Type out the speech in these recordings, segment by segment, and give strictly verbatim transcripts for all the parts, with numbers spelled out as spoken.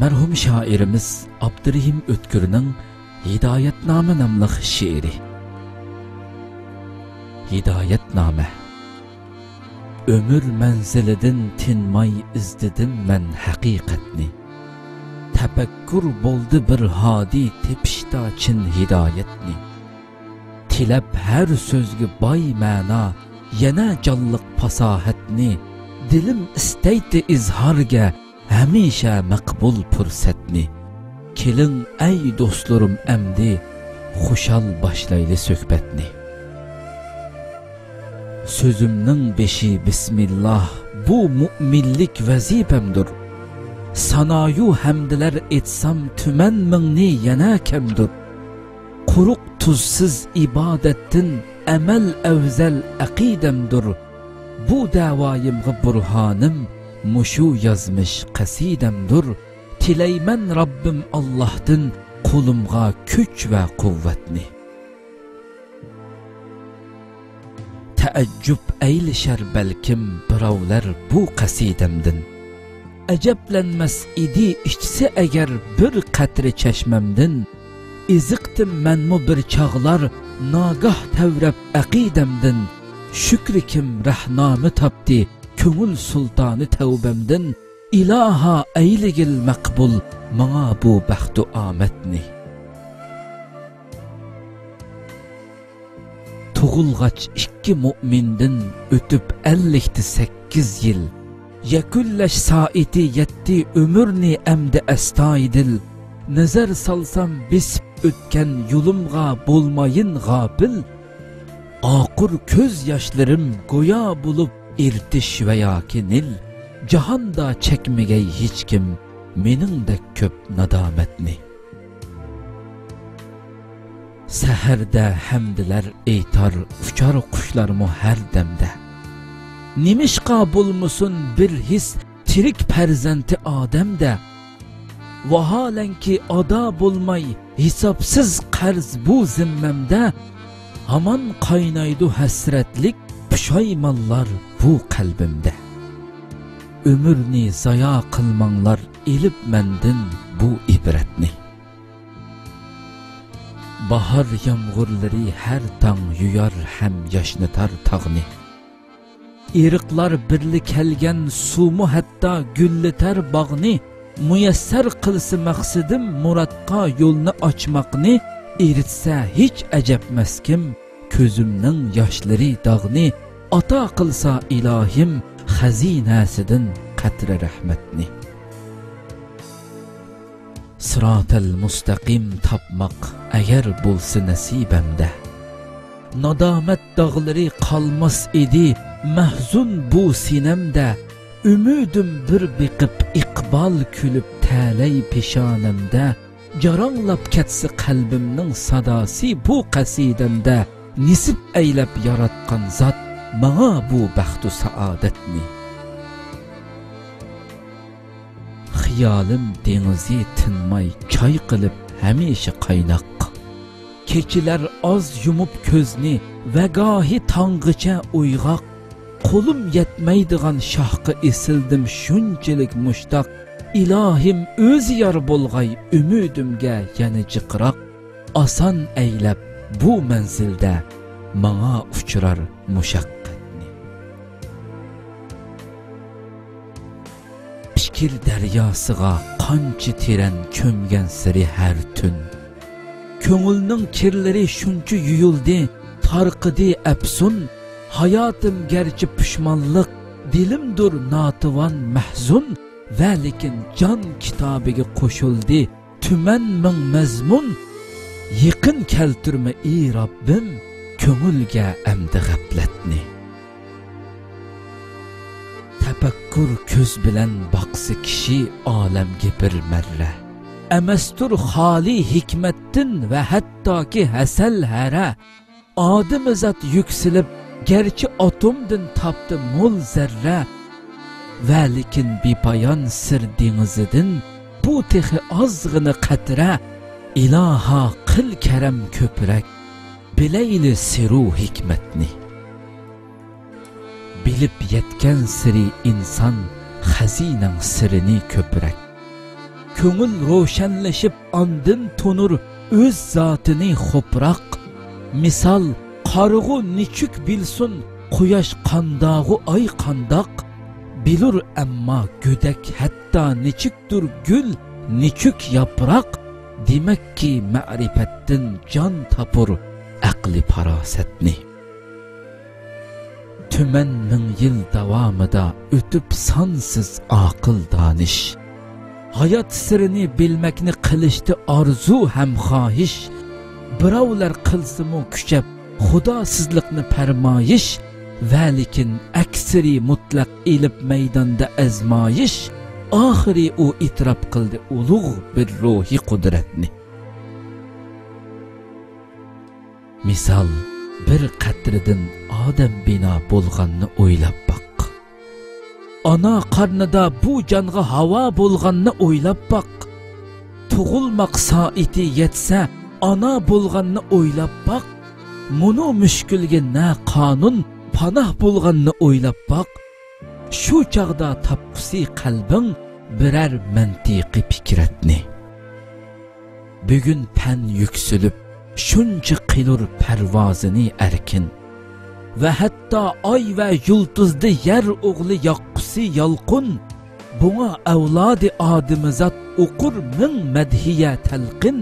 مەرھۇم شائىرىمىز ئابدۇرېھىم ئۆتكۈرنىڭ ھىدايەتنامە ناملىق شېئىرى. ھىدايەتنامە. ئۆمۈر مەنزىلىدىن تىنماي ئىزدىدىم مەن ھەقىقەتنى. تەپەككۇر بولدى بىر ھادى تېپىشتا چىن ھىدايەتنى. تىلەپ ھەر سۆزگە باي مەنا، يەنە جانلىق پاساھەتنى. دىلىم ئىستەيتتى ئىزھارگە ھەمىشە مەقبۇل پۇرسەتنى. كېلىڭ ئەي دوستلىرىم ئەمدى، خۇشال باشلايلى سۆھبەتنى. سۆزۈمنىڭ بېشى بىسمىللا، بۇ مۇئمىنلىك ۋەزىپەمدۇر. سانايۇ ھەمدىلەر ئېيتسام تۈمەن مىڭنى يەنە كەمدۇر. قۇرۇق تۇزسىز ئىبادەتتىن ئەمەل ئەۋزەل ئەقىدەمدۇر. بۇ دەۋايىمغا بۇرھانىم مۇشۇ يازمىش قەسىدەمدۇر. تىلەيمەن رەببىم ئاللاھتىن قولۇمغا كۈچ ۋە قۇۋۋەتنى. تەئەججۈپ ئەيلىشەر بەلكىم بىراۋلەر بۇ قەسىدەمدىن. ئەجەبلەنمەس ئىدى ئىچسە ئەگەر بىر قەترە چەشمەمدىن. ئېزىقتىم مەنمۇ بىر چاغلار ناگاھ تەۋرەپ ئەقىدەمدىن. شۈكرى كىم رەھنامە تاپتى كۆڭۈل سۇلتانى تەۋبەمدىن. ئىلاھا ئەيلىگىل مەقبۇل ماڭا بۇ بەختۇ ئامەتنى. تۇغۇلغاچ ئىككى مۇئمىندىن ئۆتۈپ ئەللىكتە سەككىز يىل. يەكۈنلەش سائىتى يەتتى ئۆمۈرنى ئەمدى ئەستايىدىل. نەزەر سالسام بېسىپ ئۆتكەن يولۇمغا بولمايىن غاپىل. ئاقۇر كۆز ياشلىرىم گويا بولۇپ ئېرتىش ۋە ياكى نىل. جاھاندا چەكمىگەي ھېچكىم مېنىڭدەك كۆپ نادامەتنى. سەھەردە ھەمدىلەر ئېيتار، ئۇچار قۇشلارمۇ ھەر دەمدە. نېمىشقا بولمىسۇن بىر ھېس تىرىك پەرزەنتى ئادەمدە؟ ۋاھالەنكى ئادا بولماي ھېسابسىز قەرز بۇ زىممەمدە. ھامان قاينايدۇ ھەسرەتلىك پۇشايمانلار بۇ قەلبىمدە. ئۆمۈرنى زايا قىلماڭلار، ئېلىپ مەندىن بۇ ئىبرەتنى. باھار يامغۇرلىرى ھەر تاڭ يۇيار ھەم ياشنىتار تاغنى. ئېرىقلار بىرلە كەلگەن سۇمۇ ھەتتا گۈللىتەر باغنى. مۇيەسسەر قىلسا مەقسىتىم مۇرادقا يولنى ئاچماقنى. ئېرىتسە ھېچ ئەجەبمەسكىم كۆزۈمنىڭ ياشلىرى داغنى. ئاتا قىلسا ئىلاھىم خەزىنەسىدىن قەترە رەھمەتنى. سىراتەل مۇستەقىم تاپماق ئەگەر بولسا نەسىبەمدە. نادامەت داغلىرى قالماس ئىدى مەھزۇن بۇ سىنەمدە. ئۈمىدىم بىر بېقىپ ئىقبال كۈلۈپ تەلەي پېشانەمدە. جاراڭلاپ كەتسە قەلبىمنىڭ ساداسى بۇ قەسىدەمدە. نېسىپ ئەيلەپ ياراتقان زات ماڭا بۇ بەختۇ سائادەتنى. خىيالىم دېڭىزى تىنماي چايقىلىپ ھەمىشە قايناق. كېچىلەر ئاز يۇمۇپ كۆزنى ۋە گاھى تاڭغىچە ئويغاق. قولۇم يەتمەيدىغان شاھقا ئېسىلدىم شۇنچىلىك مۇشتاق. ئىلاھىم ئۆزى يار بولغاي ئۈمىدىمگە يەنە جىقراق. ئاسان ئەيلەپ بۇ مەنزىلدە ماڭا ئۇچرار مۇشەققەتنى. پىكىر دەرياسىغا قانچە تېرەن چۆمگەنسېرى ھەر تۈن. كۆڭۈلنىڭ كىرلىرى شۇنچە يۇيۇلدى، تارقىدى ئەپسۇن. ھاياتىم گەرچە پۇشمانلىق، دىلىمدۇر ناتىۋان، مەھزۇن. ۋە لېكىن جان كىتابىگە قوشۇلدى تۈمەن مىڭ مەزمۇن. يېقىن كەلتۈرمە ئى رەببىم، كۆڭۈلگە ئەمدى غەپلەتنى. تەپەككۇر كۆز بىلەن باقسا كىشى ئالەمگە بىر مەررە. ئەمەستۇر خالىي ھېكمەتتىن ۋە ھەتتاكى ھەسەل ھەرە. ئادىمىزات يۈكسىلىپ، گەرچە ئاتومدىن تاپتى مول زەررە، ۋە لېكىن بىپايان سىر دېڭىزىدىن بۇ تېخى ئازغىنە قەترە. ئىلاھا، قىل كەرەم كۆپرەك، بىلەيلى سىرۇ ھېكمەتنى. بىلىپ يەتكەن سىرى ئىنسان، خەزىنەڭ سىرىنى كۆپرەك. كۆڭۈل روشەنلىشىپ، ئاندىن تونۇر ئۆز زاتىنى خوپراق. مىسال، قارىغۇ نېچۈك بىلسۇن، قۇياش قانداغۇ، ئاي قانداق؟ بىلۇر ئەمما گۆدەك ھەتتا نېچۈكتۇر گۈل، نېچۈك ياپراق. دېمەككى، مەرىپەتتىن جان تاپۇر ئەقلى پاراسەتنى. تۈمەن مىڭ يىل داۋامىدا ئۆتۈپ سانسىز ئاقىل دانىش. ھايات سىرىنى بىلمەكنى قىلىشتى ئارزۇ ھەم خاھىش. بىراۋلار قىلسىمۇ كۈچەپ خۇداسىزلىقنى پەرمايىش، ۋەلىكىن ئەكسىرى مۇتلەق ئېلىپ مەيداندا ئەزمايىش. ئاخىرى ئۇ ئېتىراپ قىلدى ئۇلۇغ بىر روھىي قۇدرەتنى. مىسال، بىر قەترىدىن ئادەم بىنا بولغاننى ئويلاپ باق. ئانا قارنىدا بۇ جانغا ھاۋا بولغاننى ئويلاپ باق. تۇغۇلماق سائىتى يەتسە، ئانا بولغاننى ئويلاپ باق. مۇنۇ مۈشكۈلگە نە قانۇن، پاناھ بولغاننى ئويلاپ باق. شۇ چاغدا تاپقۇسى قەلبىڭ بىرەر مەنتىقىي پىكرەتنى. بۈگۈن پەن يۈكسىلىپ، شۇنچە قىلۇر پەرۋازىنى ئەركىن. ۋە ھەتتا ئاي ۋە يۇلتۇزدا يەر ئوغلى ياققۇسى يالقۇن. بۇڭا ئەۋلادى ئادىمىزات ئوقۇر مىڭ مەدھىيە تەلقىن.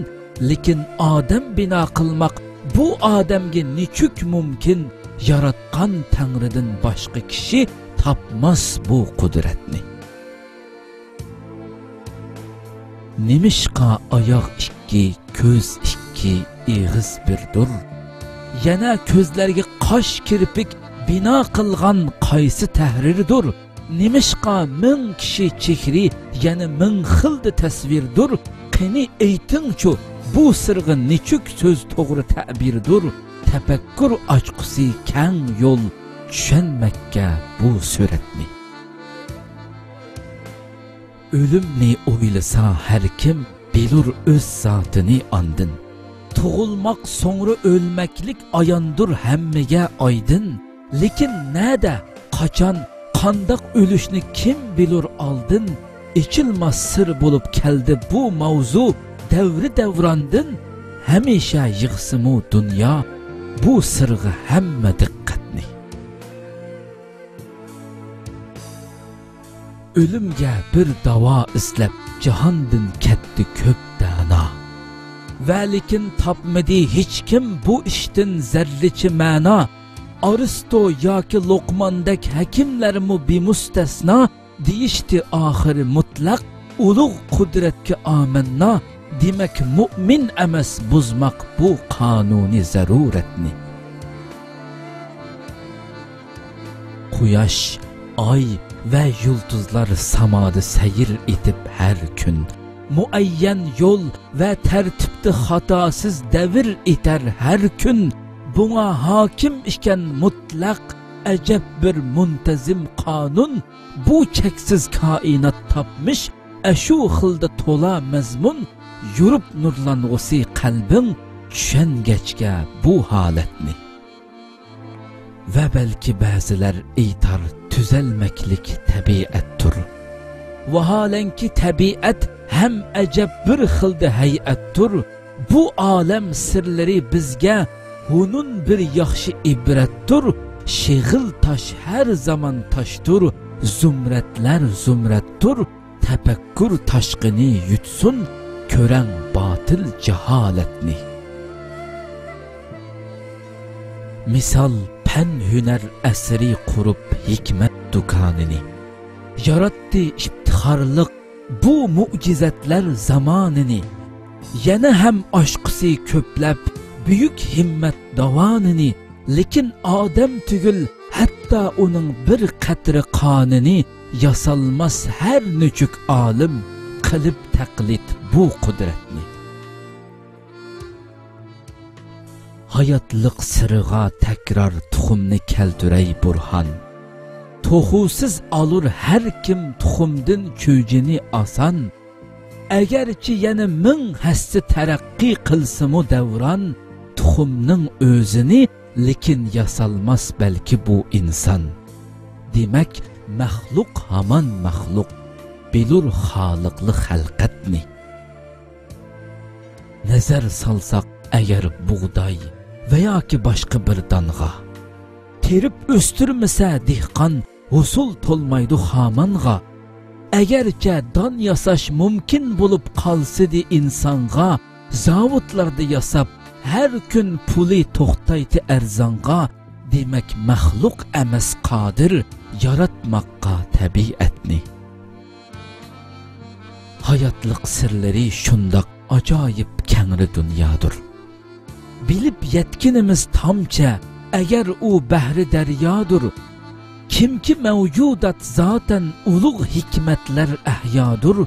لېكىن ئادەم بىنا قىلماق بۇ ئادەمگە نېچۈك مۇمكىن؟ ياراتقان تەڭرىدىن باشقا كىشى تاپماس بۇ قۇدرەتنى. نېمىشقا ئاياغ ئىككى، كۆز ئىككى، ئېغىز بىردۇر؟ يەنە كۆزلەرگە قاش كىرپىك بىنا قىلغان قايسى تەھرىردۇر؟ نېمىشقا مىڭ كىشى چېھرى يەنە مىڭ خىلدا تەسۋىردۇر؟ قېنى ئېيتىڭچۇ، بۇ سىرغا نېچۈك سۆز توغرا تەبىردۇر؟ تەپەككۇر ئاچقۇسى كەڭ يول، چۈشەنمەككە بۇ سۈرەتنى. ئۆلۈمنى ئويلىسا ھەر كىم، بىلۇر ئۆز زاتىنى ئاندىن. تۇغۇلماق سوڭرا ئۆلمەكلىك ئاياندۇر ھەممىگە ئايدىن. لېكىن نەدە، قاچان، قانداق ئۆلۈشنى كىم بىلۇر ئالدىن؟ ئېچىلماس سىر بولۇپ كەلدى بۇ ماۋزۇ دەۋرى دەۋراندىن. ھەمىشە يىغسىمۇ دۇنيا بۇ سىرغا ھەممە دىققەتنى. ئۆلۈمگە بىر داۋا ئىزلەپ، جاھاندىن كەتتى كۆپ دانا. ۋەلىكىن تاپمىدى ھېچكىم بۇ ئىشتىن زەررىچە مەنا. ئارستو ياكى لوقماندەك ھەكىملەرمۇ بىمۇستەسنا، دېيىشتى ئاخىرى مۇتلەق، ئۇلۇغ قۇدرەتكە ئامەننا. دېمەك، مۇئمىن ئەمەس بۇزماق بۇ قانۇنى زەرۇرەتنى. قۇياش، ئاي ۋە يۇلتۇزلار سامادا سەير ئېتىپ ھەر كۈن. مۇئەييەن يول ۋە تەرتىپتە خاتاسىز دەۋر ئېتەر ھەر كۈن. بۇڭا ھاكىم ئىكەن مۇتلەق، ئەجەب بىر مۇنتەزىم قانۇن. بۇ چەكسىز كائىنات تاپمىش ئەشۇ خىلدا تولا مەزمۇن. يورۇپ نۇرلانغۇسى قەلبىڭ، چۈشەنگەچكە بۇ ھالەتنى. ۋە بەلكى بەزىلەر ئېيتار، تۈزەلمەكلىك تەبىئەتتۇر. ۋاھالەنكى، تەبىئەت ھەم ئەجەب بىر خىلدا ھەيئەتتۇر. بۇ ئالەم سىرلىرى بىزگە ھۇنۇن بىر ياخشى ئىبرەتتۇر. شېغىل تاش ھەر زامان تاشتۇر، زۇمرەتلەر زۇمرەتتۇر. تەپەككۇر تاشقىنى يۇتسۇن، كۆرەڭ باتىل جاھالەتنى. مىسال، پەن-ھۈنەر ئەسىرى قۇرۇپ ھېكمەت دۇكانىنى. ياراتتى ئىپتىخارلىق بۇ مۆجىزەتلەر زامانىنى. يەنە ھەم ئاچقۇسى كۆپلەپ بۈيۈك ھىممەت داۋانىنى. لېكىن ئادەم تۈگۈل، ھەتتا ئۇنىڭ بىر قەترە قانىنى ياسالماس ھەر نۆچۈك ئالىم، قىلىپ تەقلىد بۇ قۇدرەتنى. ھاياتلىق سىرىغا تەكرار تۇخۇمنى كەلتۈرەي بۇرھان. توخۇسىز ئالۇر ھەر كىم تۇخۇمدىن چۆجىنى ئاسان. ئەگەرچە يەنە مىڭ ھەسسە تەرەققىي قىلسىمۇ دەۋران، تۇخۇمنىڭ ئۆزىنى لېكىن ياسالماس بەلكى بۇ ئىنسان. دېمەك، مەخلۇق ھامان مەخلۇق. بىلۇر خالىقلا خەلقەتنى. نەزەر سالساق ئەگەر بۇغداي ۋە ياكى باشقا بىر دانغا، تېرىپ ئۆستۈرمىسە دېھقان، ھوسۇل تولمايدۇ خامانغا. ئەگەرچە دان ياساش مۇمكىن بولۇپ قالسىدى ئىنسانغا، زاۋۇتلاردا ياساپ، ھەر كۈن پۇلى توختايتتى ئەرزانغا. دېمەك، مەخلۇق ئەمەس قادىر ياراتماققا تەبىئەتنى. ھاياتلىق سىرلىرى شۇنداق ئاجايىپ كەڭرى دۇنيادۇر. بىلىپ يەتكىنىمىز تامچە، ئەگەر ئۇ بەھرى دەريادۇر. كىمكى مەۋجۇدات زاتەن ئۇلۇغ ھېكمەتلەر ئەھيادۇر.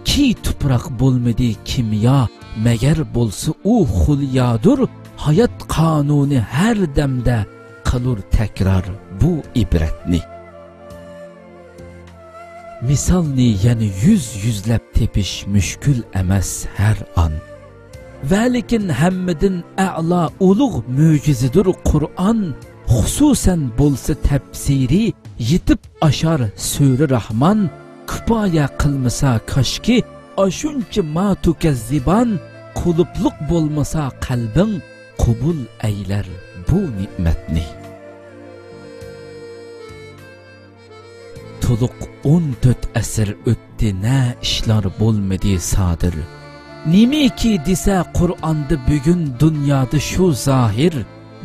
كى تۇپراق بولمىدى كىميا، مەگەر بولسا ئۇ خۇليادۇر. ھايات قانۇنى ھەر دەمدە قىلۇر تەكرار بۇ ئىبرەتنى. مىسالنى يەنە يۈز-يۈزلەپ تېپىش مۈشكۈل ئەمەس ھەر ئان. ۋەلىكىن ھەممىدىن ئەلا ئۇلۇغ مۆجىزىدۇر قۇرئان، خۇسۇسەن بولسا تەپسىرى، يېتىپ ئاشار سۈرە راھمان، كۇپايە قىلمىسا كاشكى، ئاشۇنچە ما تۇكەززىبان، قۇلۇپلۇق بولمىسا قەلبىڭ، قوبۇل ئەيلەر بۇ نېمەتنى. تولۇق ئون تۆت ئەسىر ئۆتتى، نە ئىشلار بولمىدى سادىر. نېمىكى دېسە قۇرئاندا بۈگۈن دۇنيادا شۇ زاھىر.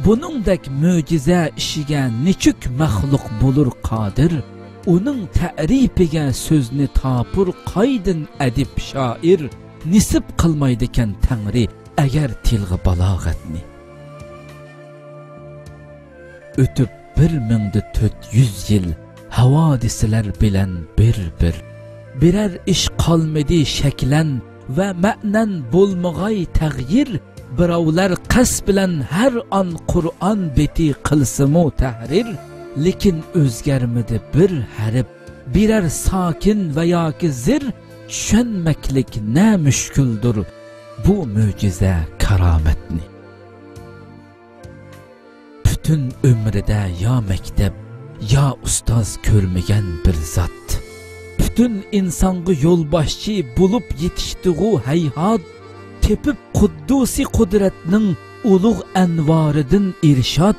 بۇنىڭدەك مۆجىزە ئىشىگە نېچۈك مەخلۇق بولۇر قادىر؟ ئۇنىڭ تەرىپىگە سۆزنى تاپۇر قايدىن ئەدىب شائىر؟ نېسىپ قىلمايدىكەن تەڭرى ئەگەر تىلغا بالاغەتنى. ئۆتۈپ بىر مىڭدا تۆت يۈز يىل، ھاۋادىسلەر بىلەن بىر-بىر. بىرەر ئىش قالمىدى شەكلەن ۋە مەنەن بولمىغاي تەغيىر. بىراۋلار قەست بىلەن ھەر ئان قۇرئان بېتى قىلسىمۇ تەھرىر، لېكىن ئۆزگەرمىدى بىر ھەرپ، بىرەر ساكىن ۋە ياكى زىر. چۈشەنمەكلىك نە مۈشكۈلدۇر بۇ مۆجىزە كارامەتنى. پۈتۈن ئۆمرىدە يا مەكتەپ، يا ئۇستاز كۆرمىگەن بىر زات. پۈتۈن ئىنسانغا يولباشچى بولۇپ يېتىشتىغۇ ھەيھات. تېپىپ قۇددۇسى قۇدرەتنىڭ ئۇلۇغ ئەنۋارىدىن ئىرشاد.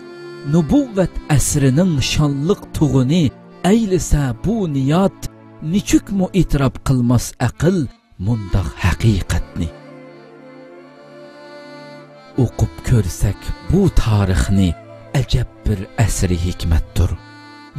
نۇبۇۋۋەت ئەسرىنىڭ شانلىق تۇغىنى ئەيلىسە بۇ نىيات. نېچۈكمۇ ئېتىراپ قىلماس ئەقىل مۇنداق ھەقىقەتنى. ئوقۇپ كۆرسەك بۇ تارىخنى، ئەجەب بىر ئەسرى ھېكمەتتۇر.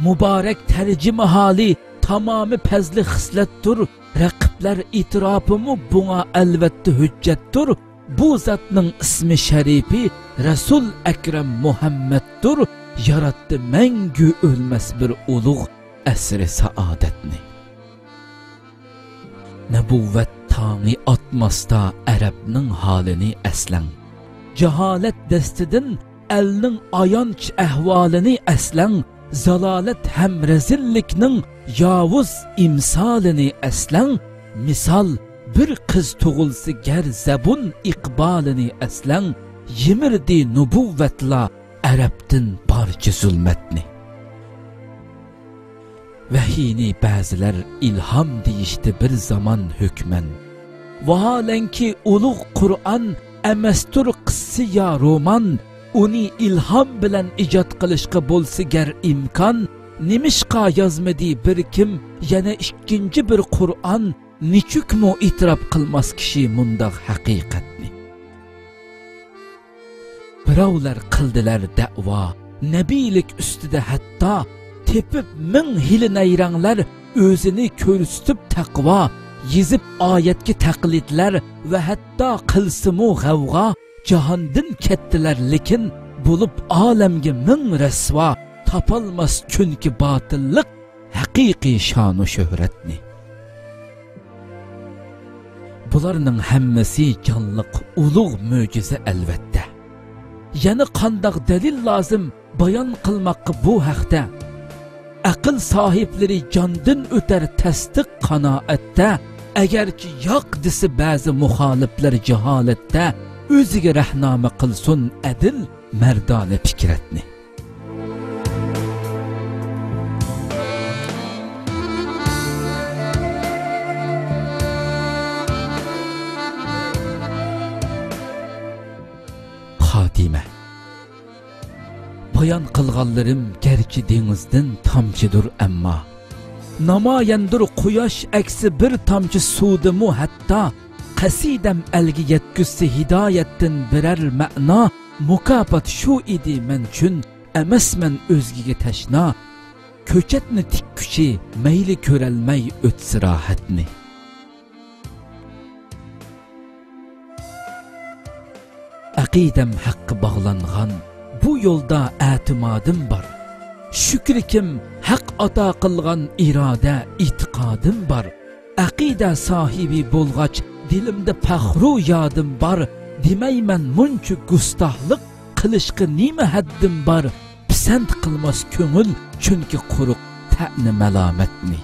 مۇبارەك تەرجىمىھالى تامامى پەزلى خىسلەتتۇر. رەقىبلەر ئېتىراپىمۇ بۇڭا ئەلۋەتتە ھۆججەتتۇر. بۇ زاتنىڭ ئىسمى شەرىپى رەسۇل ئەكرەم مۇھەممەدتۇر. ياراتتى مەڭگۈ ئۆلمەس بىر ئۇلۇغ ئەسرى سائادەتنى. نەبۇۋۋەت تاڭى ئاتماستا ئەرەبنىڭ ھالىنى ئەسلەڭ. جاھالەت دەستىدىن ئەلنىڭ ئايانچ ئەھۋالىنى ئەسلەڭ. زالالەت ھەم رەزىللىكنىڭ ياۋۇز ئىمسالىنى ئەسلەڭ. مىسال، بىر قىز تۇغۇلسا گەر زەبۇن ئىقبالىنى ئەسلەڭ. يىمىردى نۇبۇۋۋەتلا ئەرەبتىن بارچە زۇلمەتنى. ۋەھىينى بەزىلەر ئىلھام دېيىشتى بىر زامان ھۆكمەن. ۋاھالەنكى، ئۇلۇغ قۇرئان ئەمەستۇر قىسسە يا رومان. ئۇنى ئىلھام بىلەن ئىجاد قىلىشقا بولسا گەر ئىمكان، نېمىشقا يازمىدى بىر كىم يەنە ئىككىنچى بىر قۇرئان؟ نېچۈكمۇ ئېتىراپ قىلماس كىشى مۇنداق ھەقىقەتنى؟ بىراۋلار قىلدىلەر دەۋا نەبىيلىك ئۈستىدە ھەتتا، تېپىپ مىڭ ھىيلە-نەيرەڭلەر ئۆزىنى كۆرسىتىپ تەقۋا، يېزىپ ئايەتكە تەقلىدلەر ۋە ھەتتا قىلسىمۇ غەۋغا، جاھاندىن كەتتىلەر لېكىن بولۇپ ئالەمگە مىڭ رەسۋا، تاپالماس چۈنكى باتىللىق ھەقىقىي شانۇ شۆھرەتنى. بۇلارنىڭ ھەممىسى جانلىق ئۇلۇغ مۆجىزە ئەلۋەتتە. يەنە قانداق دەلىل لازىم بايان قىلماققا بۇ ھەقتە؟ ئەقىل ساھىبلىرى جاندىن ئۆتەر تەستىق قانائەتتە. ئەگەرچە ياق دېسە بەزى مۇخالىپلار جاھالەتتە، ئۆزىگە رەھنامە قىلسۇن ئەدىل مەردانە پىكرەتنى. بايان قىلغانلىرىم گەرچە دېڭىزدىن تامچىدۇر ئەمما، نامايەندۇر قۇياش ئەكسى بىر تامچە سۇدىمۇ ھەتتا. قەسىدەم ئەلگە يەتكۈزسە ھىدايەتتىن بىرەر مەنا، مۇكاپات شۇ ئىدى مەن ئۈچۈن، ئەمەسمەن ئۆزگىگە تەشنا. كۆچەتنى تىككۈچى مەيلى كۆرەلمەي ئۆتسە راھەتنى. ئەقىدەم ھەققە باغلانغان، بۇ يولدا ئەتىمادىم بار. شۈكرىكىم ھەق ئاتا قىلغان ئىرادە، ئېتىقادىم بار. ئەقىدە ساھىبى بولغاچ، دىلىمدا پەخرۇ يادىم بار. دېمەيمەن مۇنچە گۇستاھلىق، قىلىشقا نېمە ھەددىم بار؟ پىسەنت قىلماس كۆڭۈل، چۈنكى قۇرۇق تەنە مالامەتنى.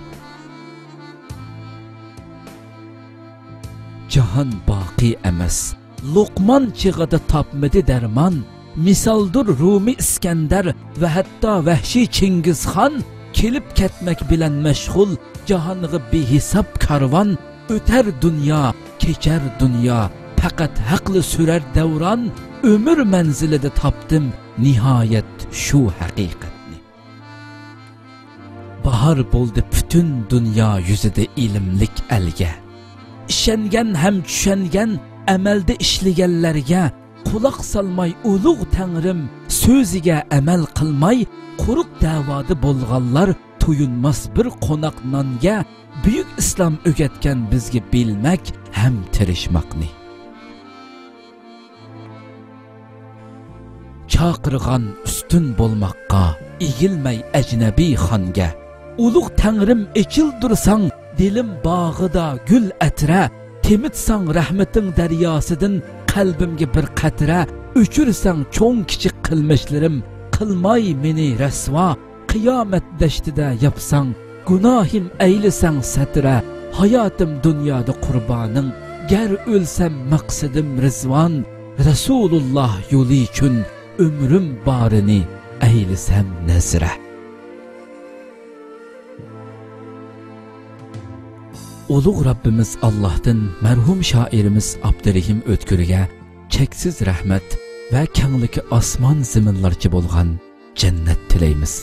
جاھان باقىي ئەمەس، لوقمان چېغىدا تاپمىدى دەرمان. مىسالدۇر رۇمى ئىسكەندەر ۋە ھەتتا ۋەھشىي چىڭگىزخان، كېلىپ كەتمەك بىلەن مەشغۇل جاھانغا بىھېساب كارۋان. ئۆتەر دۇنيا، كېچەر دۇنيا، پەقەت ھەقلا سۈرەر دەۋران. ئۆمۈر مەنزىلىدە تاپتىم نىھايەت شۇ ھەقىقەتنى. باھار بولدى پۈتۈن دۇنيا يۈزىدە ئىلىملىك ئەلگە. ئىشەنگەن ھەم چۈشەنگەن، ئەمەلدە ئىشلىگەنلەرگە، قۇلاق سالماي ئۇلۇغ تەڭرىم سۆزىگە ئەمەل قىلماي، قۇرۇق دەۋادا بولغانلار تويۇنماس بىر قوناق نانگە. بۈيۈك ئىسلام ئۆگەتكەن بىزگە بىلمەك ھەم تىرىشماقنى. چاقىرغان ئۈستۈن بولماققا، ئېگىلمەي ئەجنەبىي خانگە. ئۇلۇغ تەڭرىم ئېچىلدۇرساڭ دىلىم باغىدا گۈل ئەترە، تېمىتساڭ رەھمىتىڭ دەرياسىدىن قەلبىمگە بىر قەترە، ئۆچۈرسەڭ چوڭ كىچىك قىلمىشلىرىم، قىلماي مېنى رەسۋا. قىيامەت دەشتىدە ياپساڭ گۇناھىم، ئەيلىسەڭ سەترە، ھاياتىم دۇنيادا قۇربانىڭ. گەر ئۆلسەم مەقسىتىم رىزۋان، رەسۇلۇللا يولى ئۈچۈن ئۆمرۈم بارىنى ئەيلىسەم نەزرە. ئۇلۇغ رەببىمىز ئاللاھتىن مەرھۇم شائىرىمىز ئابدۇرېھىم ئۆتكۈرگە چەكسىز رەھمەت ۋە كەڭلىكى ئاسمان زېمىنلارچە بولغان جەننەت تىلەيمىز.